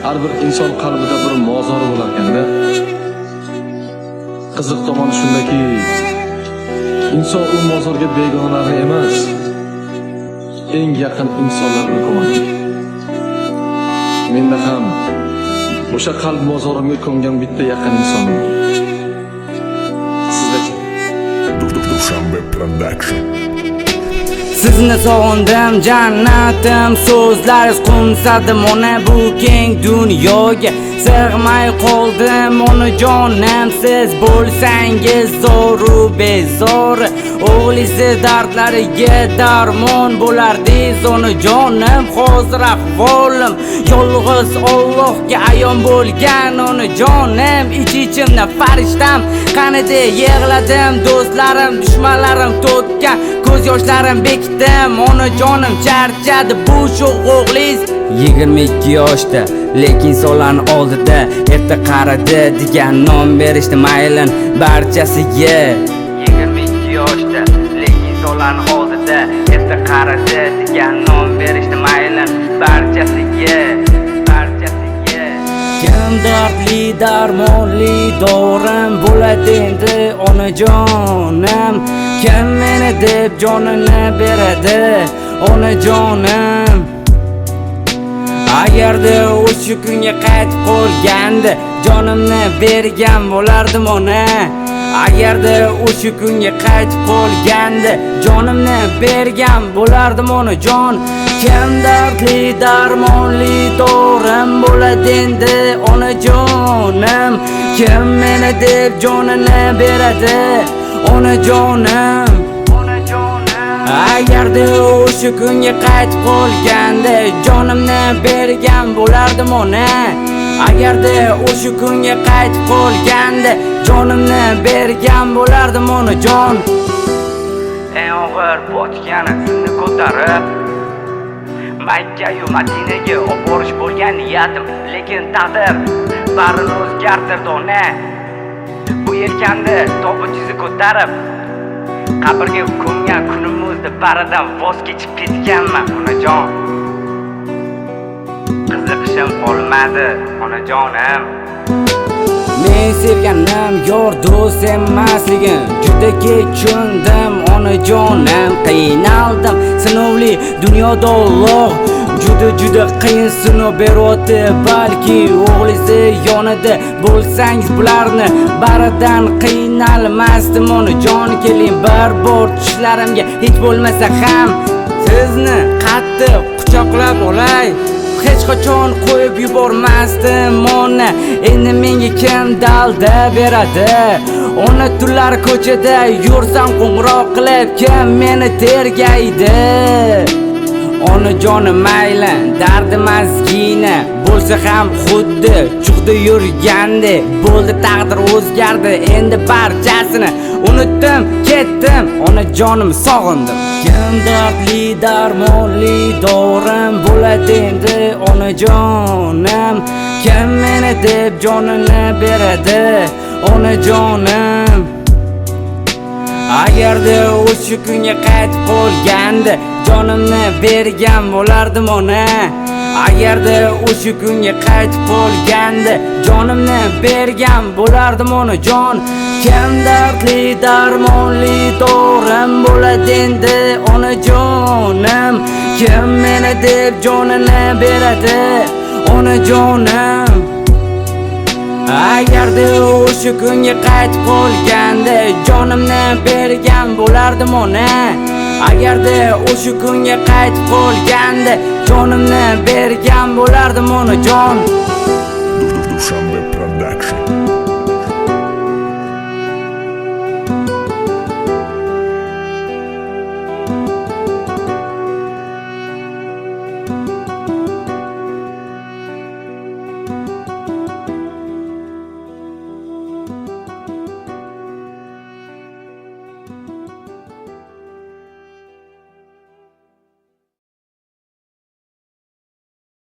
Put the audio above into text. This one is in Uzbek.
Har bir inson qalbida bir mozori bo'lar ekanda. Qiziq tomoni shundaki, inson u mozorga begonalarni emas, eng yaqin insonlarni ko'madi. Menda ham o'sha qalb mozorimga ko'mgan bitta yaqin insonim bor. Sizdachi? Dushanbe Production. Sizni sog'indim, jannatim. So'zlaringiz qo'msadim ona. Bu keng dunyoga sig'may qoldim, onajonim. Siz bo'lsangiz zoru bezori, o'g'lingizni dardlariga darmon bo'lardingiz, onajonim. Hozir ahvolim yolg'iz Ollohga ayon bo'lgan, onajonim. Ich ichimda farishtam qanida yig'ladim. Do'stlarim, dushmanlarim to'kkan ko'z yoshlarim bekitdim, onajonim. Charchadi bu sho'x o'g'lingiz 22 yoshda, lekin insonlarni oldida erta qaridi degan nom berishdi. Maylin barchasiga. 22 yoshda, lekin insonlarni oldida erta qaridi degan nom berishdi. Maylin barchasiga, barchasiga. Kim dardli, darmonli dorim bo'ladi endi, onajonim? Kim meni deb jonini beradi, onajonim? Agarda o'sha kunga qaytib qolganda, jonimni bergan bo'lardim, ona. Agarda o'sha kunga qaytib qolganda, jonimni bergan bo'lardim, onajon. Kim dardli, darmonli dorim bo'ladi endi, onajonim? Kim meni deb jonini beradi, onajonim? Agarda o'sha kunga qaytib qolganda, jonimni bergan bo'lardim, ona. Agarda o'sha kunga qaytib qolganda, jonimni bergan bo'lardim, onajon. Eng og'ir botgani sizni ko'tarib Makkayu Madinaga olib borish bo'lgan niyatim, lekin taqdir barini o'zgartirdi, ona. Bu yelkamda tobutingizni ko'tarib qabrga ko'mgan kunimizda baridan voz kechib ketganman, onajon. Qiziqishim qolmadi, onajonim. Men sevganim yor do'st emasligin juda kech tushundim, onajonim. Qiynaldim. Sinovli dunyoda Olloh juda juda qiyin sinov beryapti. Balki o'g'lingizni yonida bo'lsangiz, bularni baridan qiynalmasdim, onajon. Keling bir bor tushlarimga, hech bo'lmasa ham sizni qattiq quchoqlab olay. Hech qachon qo'yib yubormasdim, ona. Endi menga kim dalda beradi, ona? Tunlar ko'chada yursam, qo'ng'iroq qilib kim meni tergaydi, onajonim? Mayli, dardim ozgina bo'lsa ham, xuddi chug'da yurgandek bo'ldi. Taqdir o'zgardi, endi barchasini unutdim ketdim, onajonim. Sog'indim. Kim dardli, darmonli dorim bo'ladi endi, onajonim? Kim meni deb jonini beradi, onajonim? Agarda o'sha kunga qaytib qolganda, jonimni bergan bo'lardim, ona. Agarda o'sha kunga qaytib qolganda, jonimni bergan bo'lardim, onajon. Kim dardli, darmonli dorim bo'ladi endi, onajonim? Kim meni deb jonini beradi, onajonim? Agarda o'sha kunga qaytib qolganda, jonimni bergan bo'lardim, ona. Agarda o'sha kunga qaytib qolganda, jonimni bergan bo'lardim, onajon. Dushanbe.